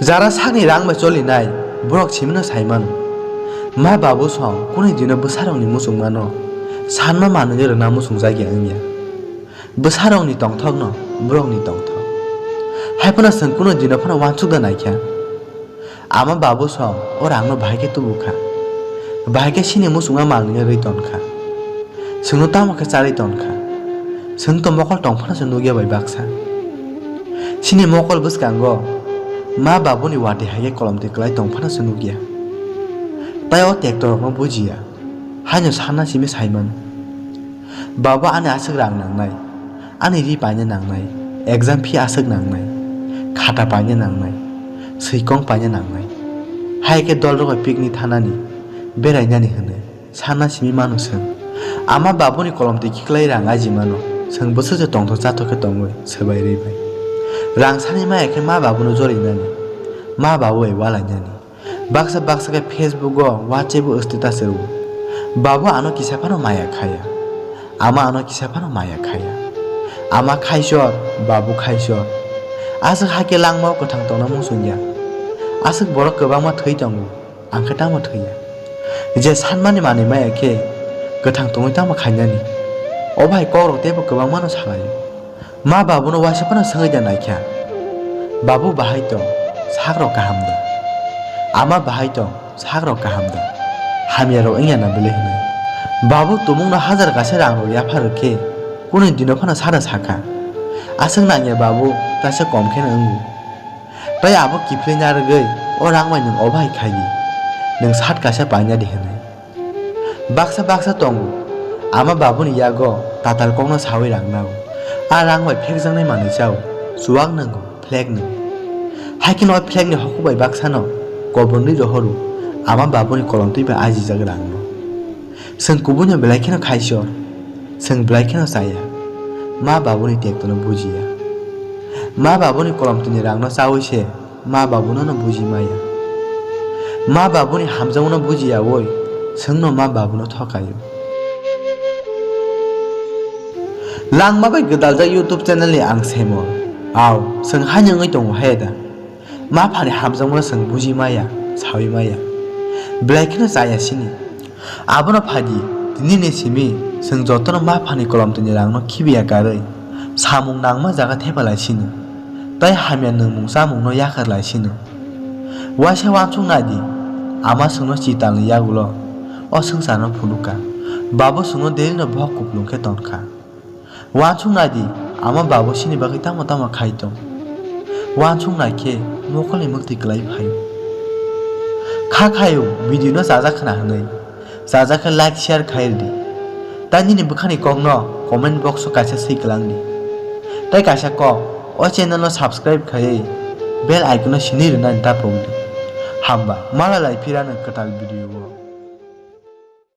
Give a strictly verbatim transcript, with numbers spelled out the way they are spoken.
Jara sakni rang bai cholinai borok simino sai mano. Ma babu song kunui dino bwsarokni muchungmano sanma manwino rwna muchungjagya wngya. Bwsarokni tongthokno borokni tongthok. Haiphano chwng kunui dino phano uansukda naikha. Ama babu song o rangno bahai khe tubukha. Bahai khe chini muchungma manwino rwi tonkha. Chwngno tamo khe charwi tonkha. Chwng to mokol tongphano se nukya bai baksa. Chini mokol bwskango ma babuni watwi hai khe kolomtwi kwlai tongphano se nukya. Tai o tektorokno bujiya. Haino sanna simi saimano. Babu ani aswk rang nangnai. Ani ri paina nangnai. Exam fee aswk nangnai. Khata paina nangnai. Swikong paina nangnai. Hai khe dolrok bai picnic thanani. Berainani hwnwi. Sanna simi mano chwng. Ama babuni kolomtwi khiklai rang aji mano. Chwng bwswk se tongthok chathok khe tongwi swbai rwi bai. Rang sani maya khe ma babuno jorinani. Ma babu bai walainani. Baksa baksa khe Facebook o, WhatsApp o status rwo. Babu ano kisa phano maya khaya. Ama ano kisa phano maya khaya. Ama khaisor, babu khaisor. Aswk hakhe langmao kwthang tongna muchungya. Aswk borok kwbangma thwi tongo. Ang khe tamo thwiya? Je sanmani manwi maya khe kwthang tongwi tamo khainani? O bahai kokrok teibo kwbangmano salaio. Ma babuno uaisa phano swngwi da naikha. Babu bahai tong, sakrok kaham da? Ama bahai tong, sakrok kaham da? Hamyarok wngya na belai hwnwi. Babu tumungno hajar kaisa rangrok yapha rwkhe kunui dino phano sada sakha. Aswk nangya babu, kaisa kom kheno wngo. Tai abo kiphilwi narwgwi o rang bai nwng o bahai khai di, nwng sat kaisa paina di hwnwi. Baksa baksa tongo, ama babuni yago tatal kokno sawi rang nao. A rang bai phekjaknai manwi chao, chuwak nwngo, phlek nwngo. Haikheno o phlekni hokuk bai baksano kobornwi rohoro, ama babuni kolomtwi bai ajijak rangno. Chwng kubuino belai kheno khaisor, chwng belai kheno chaya. Ma babuni tektono bujiya. Ma babuni kolomtwini rangno chawi se ma babunono buji maya. Ma babuni hamjakmano bujiyawi chwngno ma babuno thokaio. Langma bai gwdaljak YouTube channelni ang Saimon. Au, chwng haino wngwi tongo hai da? Ma phani hamjakmano chwng buji maya, sawi maya. Belai kheno chaya sini. Abono phai di, tinini simi chwng jotono ma phani kolomtwini rangno khibiya karwi samung nangma jaga thepa lai sino, tei hamya nwngmung chamungno yakhar lai sino. Uaisa uansuk nai di, ama chwngno chitalni yagulo o swngcharno phunukha, babo chwngno derino bohok kuplung khe tonkha. Uansuk nai di, ama babu chini bagwi tamo tamo khai tong. Uansuk nai khe mokolni mwktwi kwlai phaio. Kha khaio video no chajak khna hwnwi. Chajak khe like share khai rwdi. Tai nini bwkhani kokno comment box o kaisa swi kwlangdi. Tai kaisa kok, o channel no subscribe khaiwi bell icon no sinwi rwnani ta phunukdi. Hamba, malai lai phirano kwtal video o.